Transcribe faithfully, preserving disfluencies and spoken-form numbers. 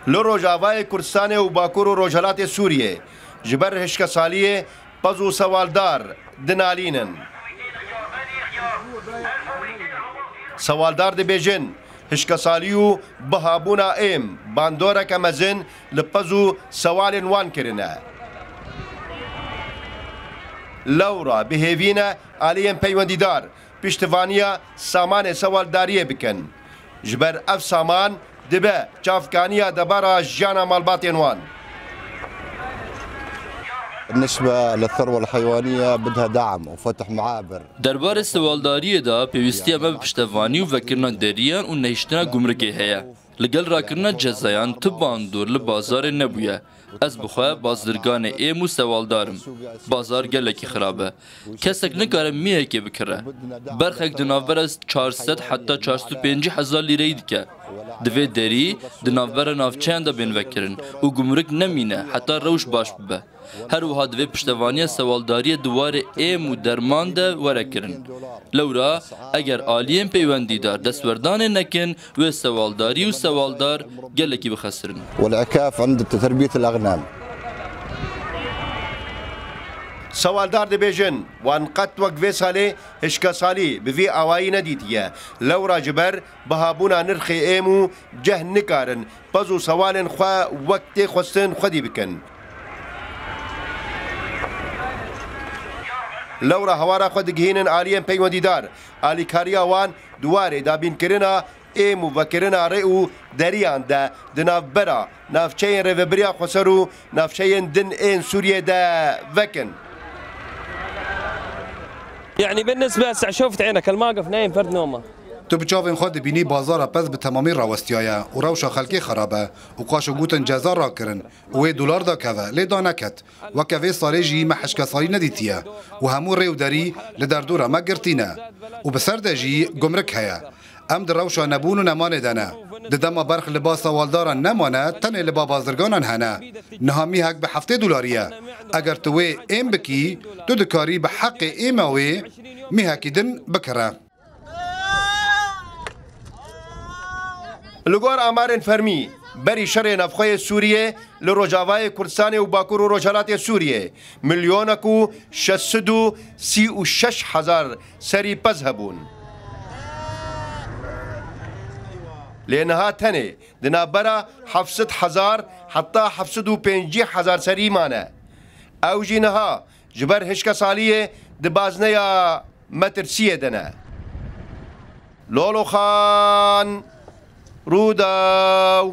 Li Rojavayê Kurdistanê û Bakur û Rojhelatê Sûriyê ji ber hişkesaliyê pez û sewaldar dinalînin. Sewaldar dibêjin, hişkesalî û bihabûna êm bandoreke mezin li pez û sewalên wan kirine. Lewra bi hêvî ne aliyên peywendîdar piştivaniya samanê sewaldariyê bikin. Ji ber ev saman dibe çavkaniya debara jiyana malbatên wan. بالنسبة للثروة الحيوانية بدها دعم وفتح معابر. Derbarê sewaldariyê de pêwîstiya me bi piştevanî û vekirina deriyan û nehiştina gumrikê heye. Li gel rakirina cezayan tu bandor li bazarê nebûye. Ez bi xwe bazirganê êm û sewaldar im. Bazar gelekî xirab e. Kesek nikare mîhekê bikire. Berxek di navbera çar sed heta çar sed û pêncî hezar lîreyî dike. Divê derî di navbera navçeyan de bên vekirin û gumrik nemîne heta rewş baş bibe. Her wiha divê piştevaniya sewaldariyê di warê êm û derman de were kirin. Lewra eger aliyên peywendîdar destwerdanê nekin, wê sewaldarî û sewaldar gelekî bixesirin. والعكاف عند تربية الأغنام. Sewaldar dibêjin, wan qet wek vê salê hişkesalî bi vî awayî nedîtiye. Lewra ji ber bihabûna nirxê êm û ceh nikarin pez û sewalên xwe wek tê xwestin xwedî bikin. Lewra hewara xwe digihînin aliyên peywendîdar, alîkariya wan di warê dabînkirina êm û vekirina rê û deriyan de di navbera navçeyên Rêvebiriya Xweser û navçeyên din ên Sûriyê de vekin. يعني بالنسبة هسه شوفت عينك الماقف نايم فرد نومه. Tu bi çavên xwe dibînî bazara pez bi temamî rawestiyaye û rewşa xelkê xerab e û qaşo gotin ceza rakirin û wê dolar dakeve lê daneket. Weke vê salê jî me hişkesalî nedîtiye û hemû rê û derî li derdora me girtî ne û bi ser de jî gumrik heye. Em di rewşa nebûn û nemanê de ne. Di dema berx li ba sewaldaran nemane, tenê li ba bazirganan hene. Niha mîhek bi heftê dolarî ye. Eger tu wê êm bikî, tu dikarî bi heqê êma wê mîhekî din bikire. Li gor amarên fermî, berî şerê navxwe yê Sûriyê li Rojavayê Kurdistanê û Bakur û Rojhelatê Sûriyê milyonek û şeş sed û sî û şeş hezar serî pez hebûn. Lê niha tenê di navbera heft sed hezar heta heft sed û pêncî hezar serî mane. Ew jî niha ji ber hişkesaliyê di bazneya metirsiyê de ne. Lolo Xan, Rûdaw.